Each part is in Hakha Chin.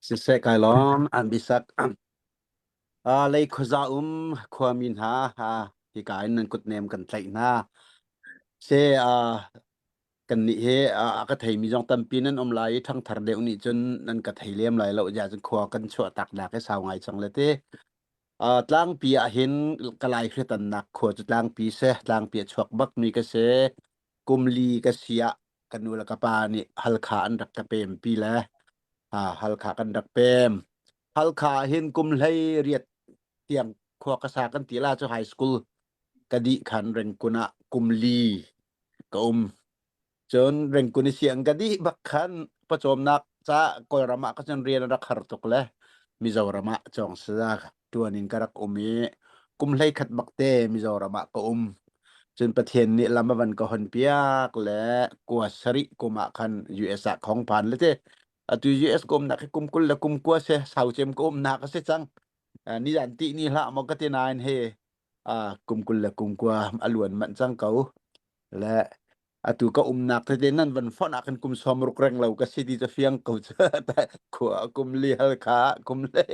Siseh kai lawm an bisak. Lei khuaza um khuami hna hika in nan kutnem kan tlaih hna. Se kan nih hi a ka theimi zong tampi nan um lai i ṭhangthar deuh nih cun nan ka thei lem lai lo ja cun khua kan chuah tak nak hi sau ngai cang le ti. Tlangpi ah hin ka lai hritannak khua cu tlangpi se tlangpi a chuak bak mi ka si. Kum li ka si ah ka nu le ka pa nih Halkha an rak ka pem pi le Halkha kan rak pem. Halkha ah hin kum hlei riat tiang khua ka sa kan ti la cu high school ka dih khan Rengkun ah kum li ka um. Cun Rengkun i siang ka dih bak khan pawcawmnak ca Kawlram ah ka cun rian a rak har tuk le Mizoram ah cawng saza tuan in ka rak um i kum hlei khat bak te Mizoram ah ka um. Cun Pathian nih lam a van ka hon piak le kua sarih kum ah khan US ah khong phan le te atu US ka umnak hi kum 20 le kum 20 se sau cem ka umnak a si cang. Ni zan ti ni hlah maw ka ti nain he kum 20 le kum 20 a luan manh cang ko. Le atu ka umnak tete nan van fonh ah khan kum 60 reng lo ka si ti cu fiang ko cu khua kum li Halkha kum le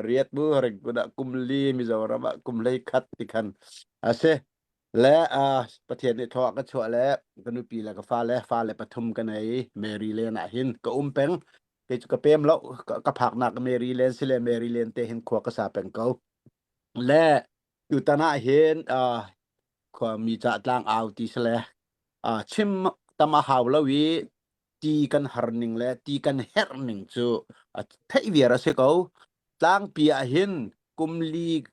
riat bu reng kun ah kum li Mizoram ah kum hlei khat ti khan a si le Pathian nih thaw ka chuah le ka nupi le ka fale fale pathum ka nei Mary Lane ah hin ka um peng kei cu ka pem lo ka phaknak Mary Lane si le Mary Lane te hin khua ka sa peng ko le tutan ah hin khuami ca tlang au ti si le chim tam a hau lo i ti kan har ning le ti kan herh ning cu theih viar a si ko. Tlangpi ah hin kum li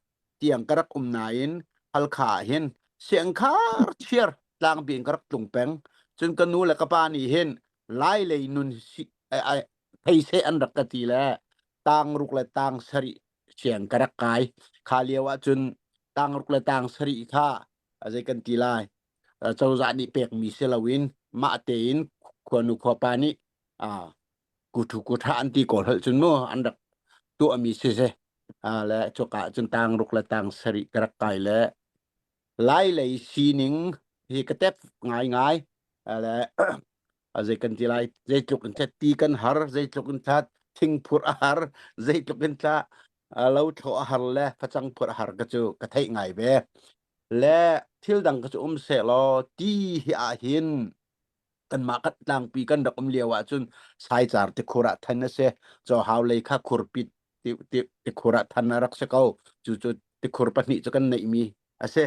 tiang ka rak um nain Halkha ah hin siangkhar chiar tlangpi in ka rak tlung peng. Cun ka nu le ka pa nih hin Lai lei nun thei seh an rak ka ti le tang ruk le tang sarih siang ka rak kai. Kha lio ah cun tang ruk le tang sarih kha zei kan ti lai cozah nih pekmi si loin mah tein khuanu khuapa nih kuthu kutha an ti kawl holh cun mu an rak tuahmi si si le cuka cun tang ruk le tang sarih ka rak kai le lai lei sining hi ka tep ngaingai le zei kan ti lai zeitluk in ti kan har zeitluk in thlat thing phur a har zeitluk in tla lo thlo a har le facang phur a har ka cu ka theih ngai ve le thil dang ka cu um seh law ti hi ah hin kanmah kan tlangpi kan rak um lio ah cun saicar tikhur ah than a si chawhau lei kha khurpit tikhur ah than a rak si ko cu cu tikhur pahnih cu kan neihmi a si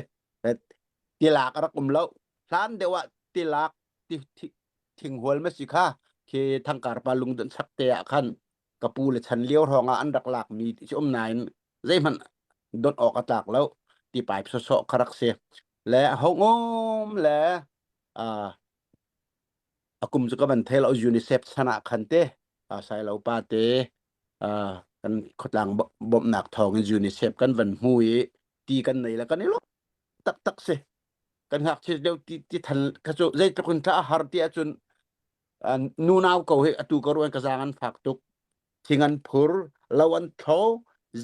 tilak a rak um lo hlan deuh ah tilak thinghual ma si kha khi thangkar pa lungdonh chak te ah khan ka pu le chan lio hrawng ah an rak lak mi ti um nain zeihmanh dot awk a tlak lo ti pipe sawsawh kha rak si le hongom le a kum cu ka van thei lo UNICEF chan ah khan te sailo pa te kan khotlang bawmhnak thawng in UNICEF kan van hmu i ti kan nei le kan i lawm taktak si kan ngakchia deuh ti ti than kha cu zeitluk in tha a har ti ahcun nu nau ko hi atu ka ruan ka zaang an fak tuk thing an phur lo an thlo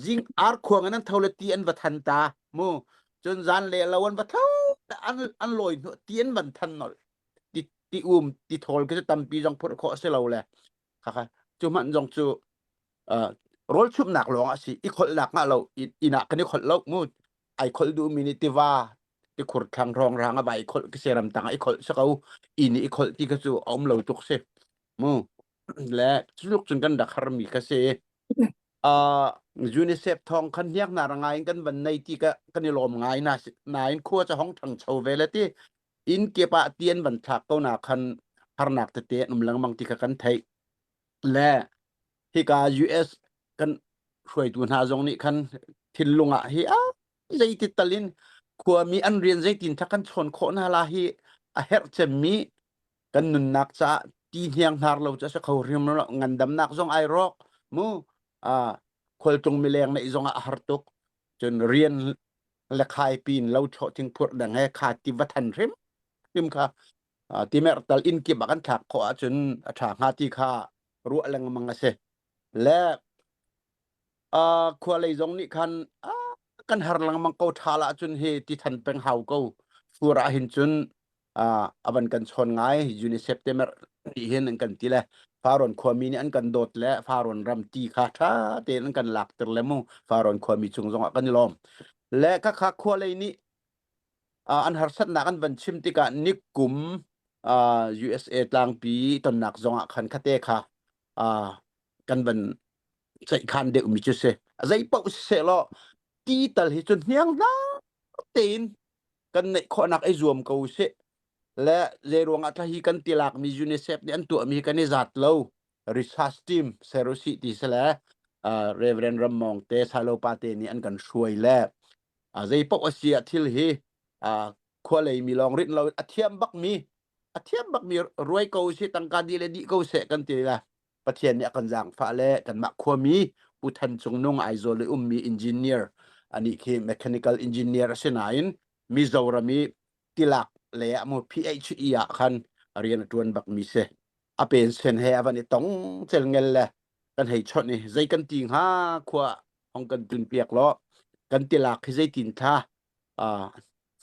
zing ar khuang in an tho le ti an va than ta mu cun zan le lo an va tho an an lawi hnu ti an van than nol ti ti um ti thawl khi cu tampi zong phurh khawh a si lo le kha kha cu hmanh zong cu rawl chumhnak lawng a si i kholhnak ngah lo inn ah kan i kholh lo mu ai kholh duhmi nih tiva tikhur thlang hrawng rang a vai kholh ki se ram tang i kholh se ko inn i kholh ti kha cu a um lo tuk si mu le culuk cun kan rak harmi kha si uh, UNICEF thong khan hniak na ngai in kan van nei ti ka kan i lawm ngai na nain khua cha hong thang cho ve le ti inn kip ah tian van thlak ko na khan harnak tete an um lengmang ti kha kan theih le hika US kan hruaitu hna zong nih khan thinlung ah hi a zeiti tal in khuami an rian zeitin tha kan chawn khawh hna la hi a herh cemmi kan nunnak caah ti hniang hnar lo cu a si kho hrim lo ngandamnak zong ai rawk mu a khualtlung mileng neih zong ah a har tuk cun rian le khai pin lo thlawh thing phurh dang he kha ti va than hrim hrim kha ti mer tal inn kip ah kan thlak khawh ahcun a ṭha hnga ti kha ruah lengmang a si le khua lei zong nih khan kan har lengmang ko ṭha lah cun hi ti than peng hau ko fur ah hin cun a van kan chawn ngai UNICEF te mer nih hin an kan ti le Farrawn khuami nih an kan dawt le Farrawn ram ti kha ṭha tein an kan lakter le mu Farrawn khuami cung zongah kan i lawm. Le khakha khua lei nih an harsatnak an van chim tikah nikum USA tlangpi tonnak zongah khan khate kha kan van ceihkhan deuhmi cu si. Zei paoh siseh law ti tal hi cu hniang hna tein kan neih khawhnak i zuam ko usih. Le zeiruangah thla hi kan tilakmi UNICEF nih an tuahmi hi kan i zat lo. Research team ser usih ti si le uh, Reverend Rammong te Salopa te nih an kan hruai le uh, zei paoh a si ah thil hi uh, khua lei mi lawng rinh lo a thiam bakmi a thiam bakmi ruai ko usih tangka di le dih ko seh kan ti la Pathian nih a kan zaangfah le kanmah khuami Pu Than Cung Nung Aizawl i ummi engineer anih khi mechanical engineer a si nain Mizoram i tilak le ah mu PHE ah khan rian a ṭuan bakmi si. A pension he a van i tong celngel le kan hei chawnh i zei kan ti hnga khua hong kan tun piak law kan tilak hi zeitin thla uh,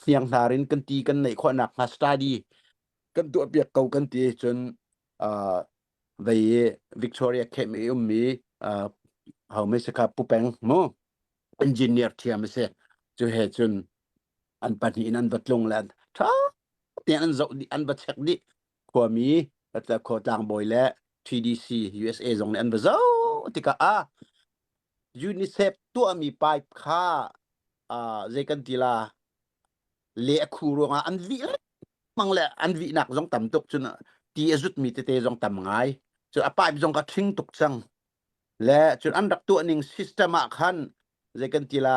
hnianghnar in kan ti kan neih khawhnak hnga study kan tuah piak ko kan ti cun uh, vei i Victoria Camp i ummi uh, ho me si kha Pu Peng mu engineer thiam a si cu he cun an pahnih in an va tlung le ṭha tein an zoh dih an va check dih khuami khua tlangbawi le TDC USA zong nih an va zoh tikah ah UNICEF tuahmi pipe kha uh, zei kan ti la le a khu ruangah an vih mang le an vihnak zong tam tuk cun ti a zutmi tete zong tam ngai cu a pipe zong ka ṭhing tuk cang le cun an rak tuah ning system ah khan zei kan ti la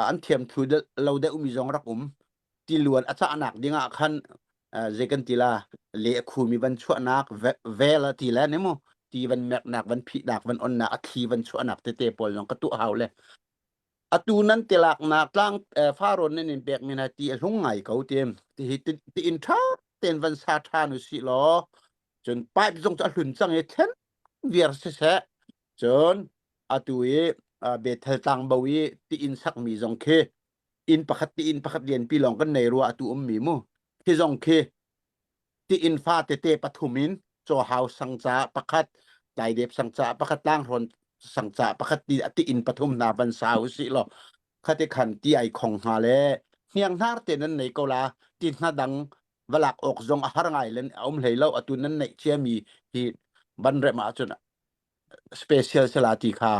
an thiam thlu lo deuhmi zong rak um ti luan a cahnak ding ah khan zei kan ti la le a khumi van chuahnak vel a ti le ne mu ti van meknak van phihnak van onnak a thli van chuahnak tete pawl zong ka tuah hau le Atu nan tilaknak tlang Farawn nan in pekmi hna ti a hlung ngai ko ti ti hi ti in ṭha tein van sa ṭhan u sih law cun pipe zong cu a hlun cang i thlen viar siseh cun atu i Bethel tlangbo i ti inn sakmi zong khi inn pakhat ti inn pakhat lianpi lawng kan nei rua atu ummi mu khi zong khi ti inn fa tete pathum in chawhau sang ca pakhat tlaidep sang ca pakhat tlanghrawn sang ca pakhat ti ti inn pathum hna van sa u sih law khati khan ti ai khong hnga le hniang hnar te nan nei ko la ti hna dang valak awk zong a har ngai len a um hlei lo atu nan neih ciami hi ban rem ahcun special sela ti kha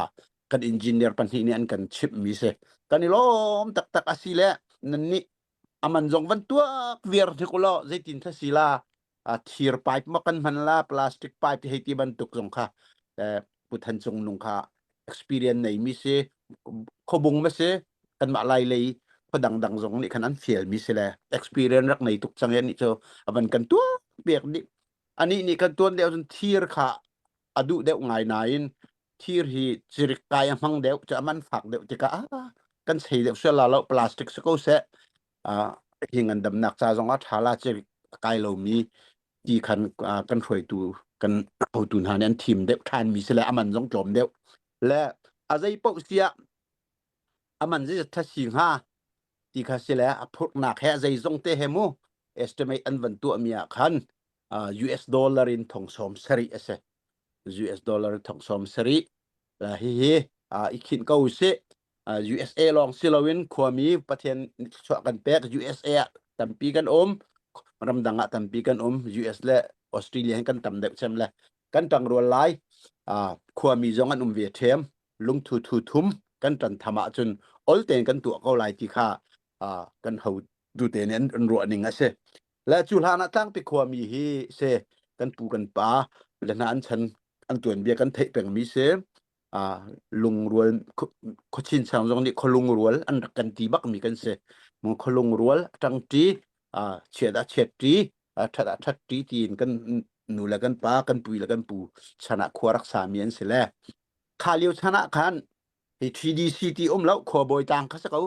kan engineer pahnih nih an kan chimh mi si kan i lawm taktak asi le nan nih aman zong van tuak viar hnik ulaw zeitin kha si la thir pipe ma kan hman la plastic pipe hei ti bantuk zong kha Pu Than Cung Nung kha experience nei mi si khobung ma si kanmah lai lei khuadang dang zong nih khan an fial mi si le experience rak nei tuk cang ni cu avan kan tuak piak dih ani nih kan tuan deuh cun thir kha a duh deuh ngai nain thir hi cirik kai a hmang deuh cu a man fak deuh tikah ah kan sei deuh sual la lo plastic si ko seh hi ngandamnak ca zong ah ṭha la cirik a kai lomi ti khan kan hruaitu kan hotu hna nih an thim deuh ṭhan mi si le a man zong tlawm deuh le a zei paoh siah a man zeizat ṭha si hnga ti kha si le a phurhnak he a zeizong te he mu estimate an van tuahmi ah khan US dollar in thong sawm sarih a si US dollar thong sawm sarih hihi i khinh ko usih USA lawng si loin khuami Pathian thluachuah kan pek USA ah tampi kan um ramdang ah tampi kan um US le Australia hin kan tam deuh cem le kan ṭangrual lai khuami zong an um ve ṭhem lungthu thu thum kan ṭan tham ahcun ol tein kan tuah ko lai ti kha kan ho tu te nih an ruah ning a si le cu hlan ah tlangpi khuami hi se kan pu kan pa le hna an chan an tuanbia kan theih pengmi si lungrual khuachin sang zong nih khualungrual an rak kan ti bakmi kan si mu khualungrual ṭangṭi chiat ah chiat ṭi ṭhat ah ṭhat ṭi tiin kan nu le kan pa kan pui le kan pu chan ah khua rak sami an si le kha lio chan ah khan hi TDC ti um lo khuabawi tlang kha si ko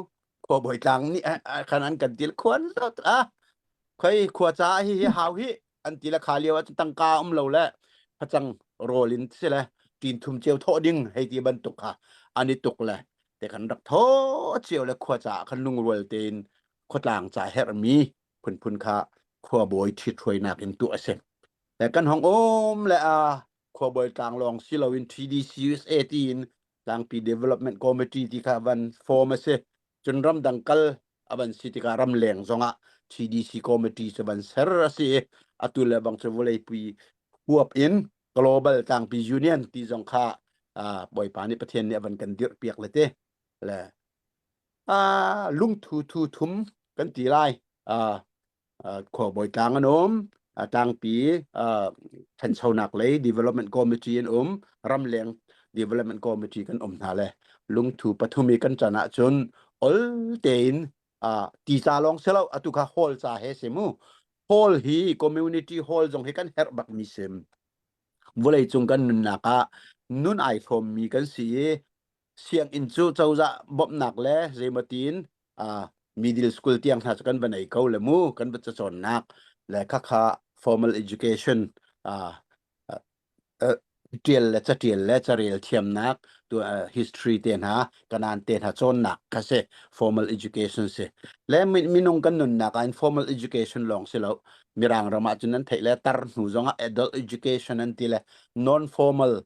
khuabawi tlang nih khan an kan til khuan zat a khoi khua ca hi hi hau hi an ti le kha lio ah tangka um lo le facang rawl in si le tin thum ceu thawh ding hei ti bantuk kha an i tuk le te kan rak tho cio le khua ca khan lungrual tein khuatlang ca herhmi phunphun kha khuabawi ṭhithruainak in tuah a si le kan hong um le a. Khuabawi tlanglawng si loin TDC USA tiin Tlangpi Development Committee ti kha van form a si. Cun ramdang kal a van si tikah ramleng zongah TDC Committee cu van ser a si i atu le bang cu vawleipui huap in Global Tlangpi Union ti zong kha Bawipa nih Pathian nih a van kan dirh piak le te le lungthu thu thum kan ti lai. Khuabawi tlang an um, tlangpi ṭhanchonak lei development committee an um, ramleng development committee kan um hna le lungthu pathum i kan chan ahcun ol tein ti ca lawng si lo atu kha hall ca he si mu hall hi community hall zong hi kan herh bak mi sim vawlei cung kan nunnak ah nun ai hrawm mi kan si i sianginn cu cozah bawmhnak le zeimaw tiin middle school tiang hna cu kan va nei ko le mu kan va cacawnnak le khakha formal education tial le catial le carel thiamnak tu history te hna kanan te hna cawnnak kha si formal education si le minung kan nunnak ah informal education lawng si lo mirang ram ah cun an theih le tar hnu zong ah adult education an ti le non formal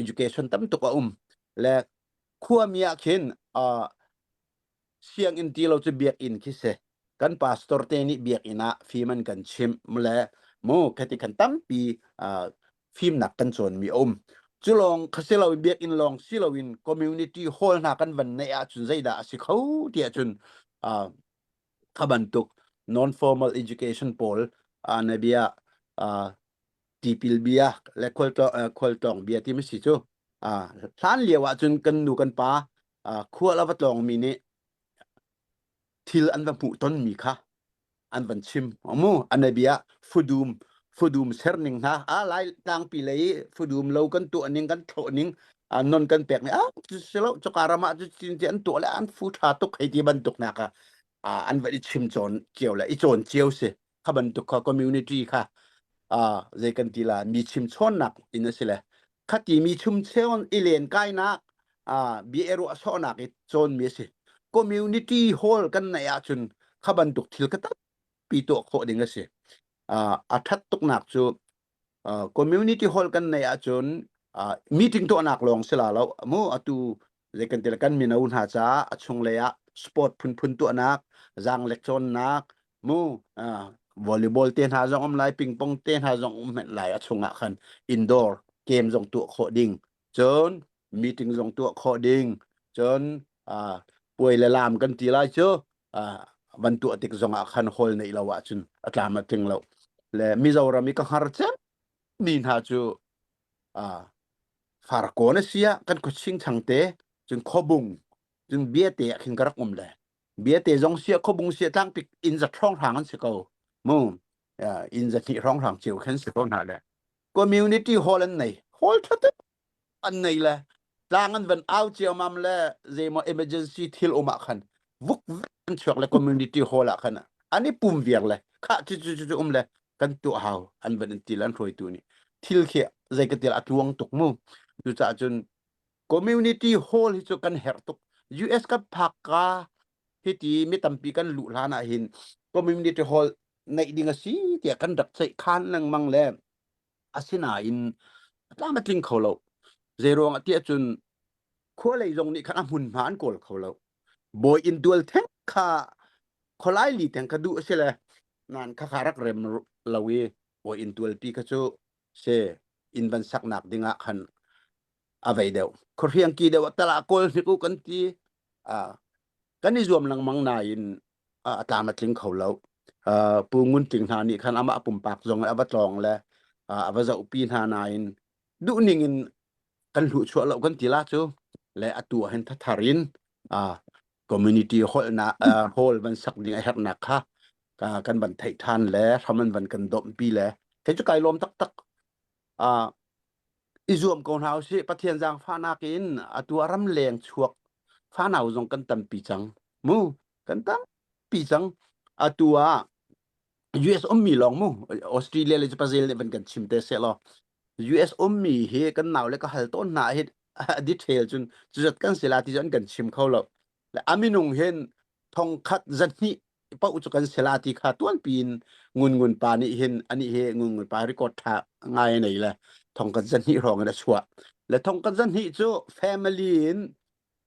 education tam tuk a um le khuami ah khin sianginn ti lo cu biakinn khi si kan pastor te nih biakinn ah fim an kan chimh le mu khati khan tampi fimnak kan cawnmi a um cu lawng kha si lo biakinn lawng si loin community hall hna kan van neih ahcun zeidah a si kho ti ahcun kha bantuk non formal education pawl na bia tipil bia le khualtlawng bia ti si cu hlan lio ahcun kan nu kan pa khual a va tlawngmi nih thil an va hmuh tonmi kha an van chim mu an bia fudum fudum ser ning hna a lai tlangpi lei fudum lo kan tuah ning kan thlawh ning non kan pek ni a silo choka rama cu cin ti an tuah le an fu tha tuk hei ti bantuk nak an va i chim cawn cio le i cawn cio si kha bantuk kha community kha zei kan ti la mi chim chawnnak in a si le khati mi chum cheon i len kainak bia ruah sawhnak i cawn mi a si community hall kan neih ahcun kha bantuk thil ka tampi tuah khawh ding a si a that tuknak cu community hall kan neih ahcun meeting tuahnak lawng si la lo mu atu zei kan ti kan mino hna caah a chunglei ah sport phunphun tuahnak zaanglek cawnnak mu volleyball te hna zong um lai ping pong te hna zong um hmenh lai a chungah khan indoor game zong tuah khawh ding cun meeting zong tuah khawh ding cun puai le lam kan ti lai cu van tuah tik zong ah khan hall neih lo ahcun a tlam a tling lo le Mizoram i ka hngar cem mi hna cu Farkawn a si ah kan khuaching changte cun khuabung cun biate ah khin ka rak um le biate zong sia khuabung sia tlangpik inn za hrawnghrang an si ko mu inn za hnih hrawnghrang cio khin si ko hna le community hall an nei hall tha tuk an nei le tlang an van au ciammam le zeimaw emergency thil um ah khan vuk an chuak le community hall ah khan an i pum viar le kha cu cu cu um le kan tuah hau an van in til an hruaitu nih thil khi zei ka til a tluang tuk mu cucaah cun community hall hi cu kan herh tuk US kan phak ka hiti mi tampi kan luh hlan ah hin community hall neih ding a si tiah kan rak ceih khan lengmang le asinain a tlam a tling kho lo zei ruang ah tiah cun khua lei zong nih khan a hmunhma an kawl kho lo bawi inn tual theng kha khualai li theng kha duh a si le nan kha kha rak rem lo i bawi inn tualpi kha cu se inn van saknak ding ah khan a vei deuh khuahriang ki deuh tala kawl hnik u kan ti kan i zuam lengmang nain a tlam a tling kho lo pu ngun tling hna nih khan amah pumpak zong a va tlawng le a va zohpi hna nain duh ning in kan hluhchuah lo kan ti la cu le atu ah hin thathar in community hall na hall van sak ding a herhnak kha kan van theih than le hram an van kan domhpi le kei cu kai lawm taktak i zuam ko hna usih Pathian zaangfahnak in atu a ram leng chuak fanau zong kan tampi cang mu kan tampi cang atu ah US ummi lawng mu Australia le Brazil nih van kan chim te seh law US ummi hi kan nau le ka hal tawn hna hi detail cun cuzat kan si la ti cu an kan chim kho lo le a minung hin thong khat zahnih paoh cu kan si la ti kha tuanpi in ngun ngun pa nih hin ani hi ngun ngun pa record tha ngai nei le. Thong kan zahnih hrawng in a chuah. Le thong kan zahnih cu family in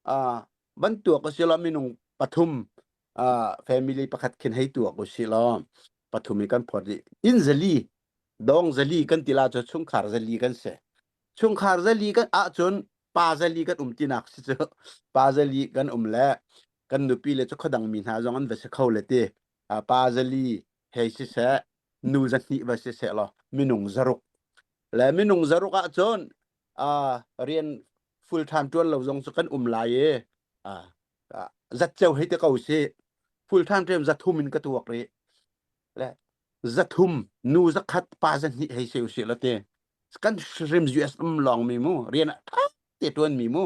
uh, van tuak usih law minung pathum uh, family pakhat khin hei tuak usih law pathum in kan phawt i inn zali dong zali kan ti la cu chungkhar zali kan si. Chungkhar zali kan ahcun pa zali kan um tinak si cu pa zali kan um le kan nupi le cu khuadang mi hna zong an va si kho le ti pa zali hei siseh nu zahnih va siseh law minung zaruk le minung zaruk ahcun rian full time tuan lo zong cu kan um lai i zatceu hei te ko si full time ṭem zathum in ka tuak rih le zathum nu zakhat pa zahnih hei se usih la te kan hrim US um lawng mi mu rian ṭha te ṭuan mi mu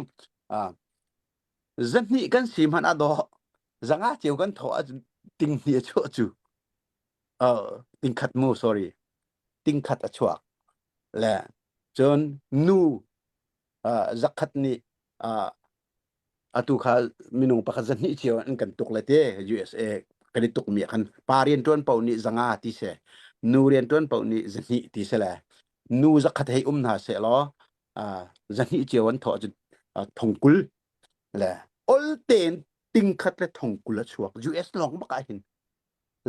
zahnih kan si hmanh a dawh zanga ceu kan thawh ah ting hnih a chuah cu tingkhat mu sorry tingkhat a chuak le cun nu zakhat nih atu kha minung pakhat zahnih cio an kan tuk le te USA kan i tuk mi khan pa rian ṭuan paoh nih zanga ti se nu rian ṭuan paoh nih zahnih ti se le nu zakhat hei um hna seh law zahnih cio an thawh cu thongkul le ol tein tingkhat le thongkul a chuak US lawng bak ah hin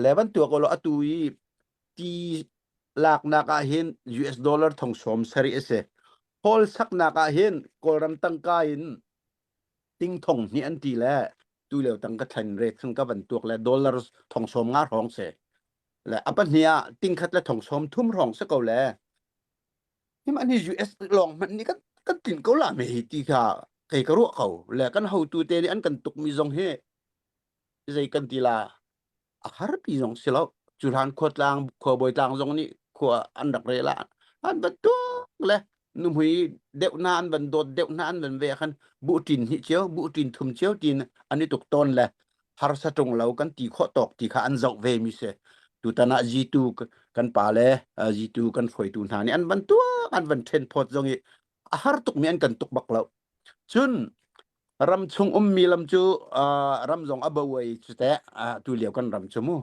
le van tuak law atu i ti laknak ah hin US dollar thong sawm sarih a si hall saknak ah hin Kawlram tangka in ting thong hnih an ti le tu lio tangka thlen rate khan ka van tuak le dollar thong sawm nga hrawng si le a pahnih ah ting khat le thong sawm thum hrawng si ko le hi ni US lawng hmanh nih kan kan tlin ko la me hi ti kha kei ka ruah ko le kan hotu te nih an kan tuk mi zong hi zei kan ti la a harpi zong si lo cu hlan khuatlang khuabawi tlang zong nih khua an rak rel ah an van tuk le nuhmui deuh na an van dawt deuh na an van ve khan buh ṭin hnih cio buh ṭin thum cio tin an i tuk tawn le harsa ṭung lo kan ti khawh tawk ti kha an zoh ve mi si tutan ah G2 kan pa le G2 kan hruaitu hna nih an van tuak an van ṭhen phawt zong i a har tuk mi an kan tuk bak lo cun ram chung ummi lam cu ram zong a bawai cu teh tu lio kan ram cu mu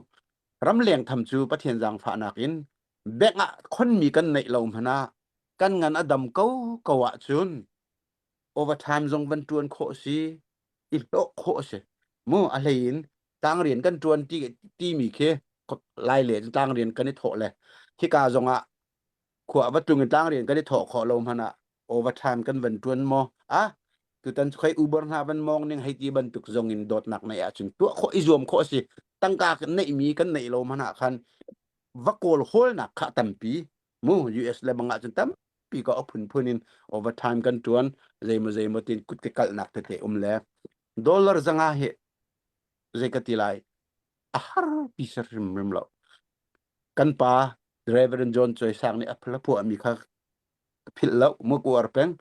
ram leng tham cu Pathian zaangfahnak in bank ah khonmi kan neih lo hmanh ah kan ngan a dam ko ko ahcun overtime zong van ṭuan khawh si i hlawh khawh a si mu a hlei in tlangrian kan ṭuan ti timi khi lai le tlangrian kan i thawh le hika zong ah khua va tlung in tlangrian kan i thawh khawh lo hmanh ah overtime kan van ṭuan maw a tutan khoi Uber hna van mong ning hei ti bantuk zong in dawtnak neih ahcun tuah khawh i zuam khawh a si tangka kan neihmi kan neih lo hmanh ah khan va kawl hawlnak kha tampi mu US le bang ahcun tampi ka a phunphun in overtime kan ṭuan zeimaw zeimaw tin kut ke kalhnak tete um le dollar zanga hi zei ka ti lai a har pi ser hrimhrim lo kan pa Reverend John Choi Sang nih a phuah mi kha philh lo mu kuar peng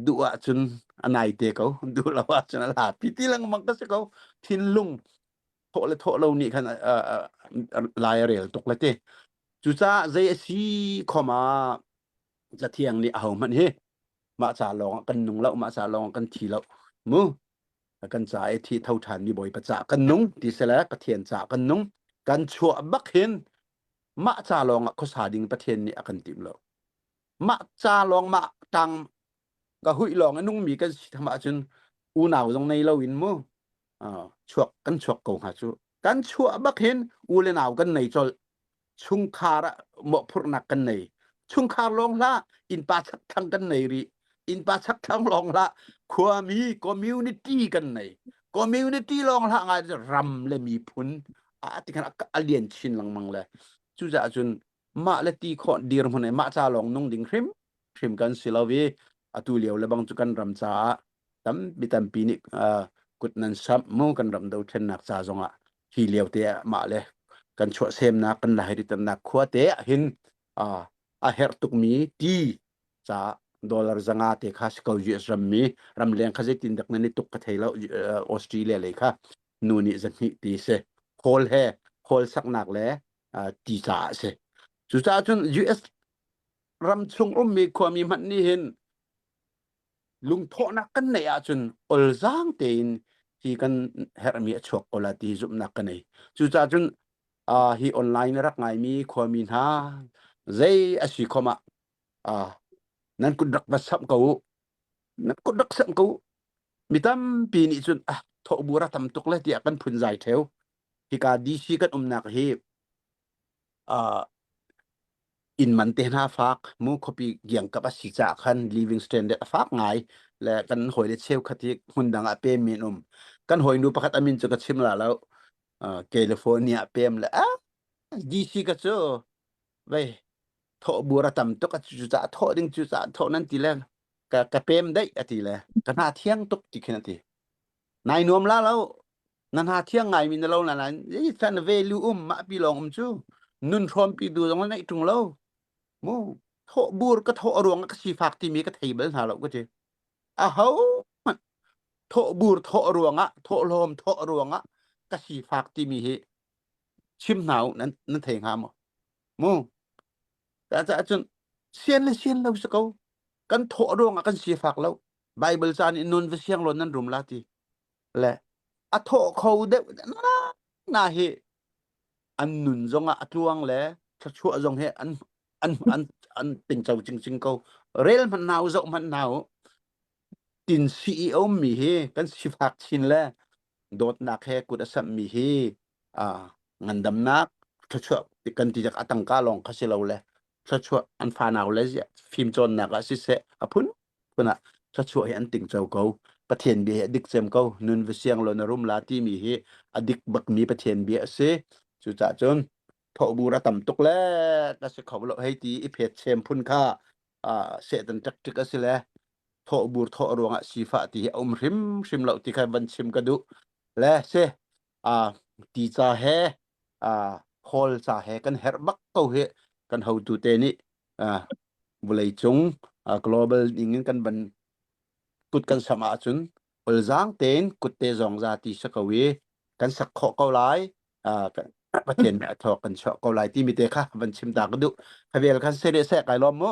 duh ahcun a nai te ko duh lo ahcun a hlat pi ti lengmang ka si ko thinlung thawh le thawh lo nih khan lai a rel tuk le ti cucaah zei a si khom ah cathiang nih ahohmanh hi mah ca lawng ah kan nung lo mah ca lawng ah kan thi lo mu kan ca i thi tho ṭhan mi Bawipa ca kan nung ti sele Pathian ca kan nung kan chuah bak hin mah ca lawng ah khuasa ding Pathian nih a kan tim lo mah ca lawng mah tang ka huih lawng a nungmi kan si tham ahcun unau zong nei lo in mu chuak kan chuak ko hnga cu kan chuah bak hin u le nau kan nei colh chungkhar ah mawhphurhnak kan nei chungkhar lawng hlah innpa chakthlang kan nei rih innpa chakthlang lawng hlah khuami community kan nei community lawng hlah ngai ram le miphun a ti khan a lian chin lengmang le cucaah cun mah le ti khawh dirhmun mah ca lawng nung ding hrim hrim kan si lo i atu lio le bang cu kan ram caah tampi tampi nih kut nan samh mu kan ram dothlennak ca zongah hi lio te ah mah le kan chuahsemnak kan lairitannak khua te ah hin a herh tukmi ti ca dollar zanga te kha si ko US rammi ramleng kha zeitin dak nan i tuk ka thei lo Australia lei kha nu nih zahnih ti si hall he hall saknak le ti caah a si cucaah cun US ram chung ummi khuami hmanh nih hin lungthawhnak kan neih ahcun olzaang tein hi kan herhmi a chuak ko la ti zumhnak ka nei cucaah cun uh, hi online rak ngaimi khuami hna zei a si khom ah uh, Nan kut rak va samh ko u. Nan kut rak samh ko u. Mi tampi nih cun ah thawhbur a tam tuk le tiah kan phunzai theo. Hika DC kan umnak hi uh, inn man te hna fak mu khuapi kiangkap a si caah khan living standard a fak ngai le kan hawile cheukhat hi hmun dang ah pem mi an um. Kan hawinu pakhat a min cu ka chim la lo. Uh, California pem le ah DC ka cu vei thawh bur a tam tuk a cu caah thawh ding cu caah thawh nan ti le ka ka pem daih a ti le ka hna thiang tuk ti khin a ti. Nai nuam la lo na hna thiang ngai mi na lo na nain zei na value um mah pi lawng um cu nun hrawm pi du zong neih ṭung lo mu thawh bur ka thawh ruang ka sifak timi ka thei bal hna lo ka ti a ho hmanh thawh bur thawh ruangah thawh hlawm thawh ruangah ka sifak timi hi chim hna u nan nan thei hnga maw mu ta caah cun sian le sian lo si ko kan thawh ruangah kan sifak lo Bible ca nih nun va siang law nan rum la ti le a thawh kho deuh na hi an nun zongah a tluang le thluachuah zong hi an an an an tingco cingcing ko rel hmanh hna u zoh hmanh hna u tin CEO mi hi kan sifak chin le dawtnak he kut a samh mi hi a ngandamnak thluachuah kan ti a tangka lawng kha si lo le thluachuah an fanau le fimcawnnak ah siseh a phun phun ah thluachuah hi an tingco ko. Pathian bia hi a dik cem ko. Nun va siang law na rum la timi hi a dik bakmi Pathian bia a si. Cucaah cun thawhbur a tam tuk le ka si kho lo hei ti i phet chem phun kha uh, Satan tactic a si le thawhbur thawh ruangah sifah ti hi a um hrimhrim lo ti kha van chim ka duh. Le si uh, ti ca he uh, hall ca he kan herh bak ko hi kan hotu te nih uh, vawleicung uh, global ning in kan van kut kan sam ahcun olzaang tein kutte zong za ti si ko i kan sak khawh ko lai uh, Pathian nih a thawk kan chuah ko lai timi te kha van chim ta ka duh khavel khan se le se kai lawm mu.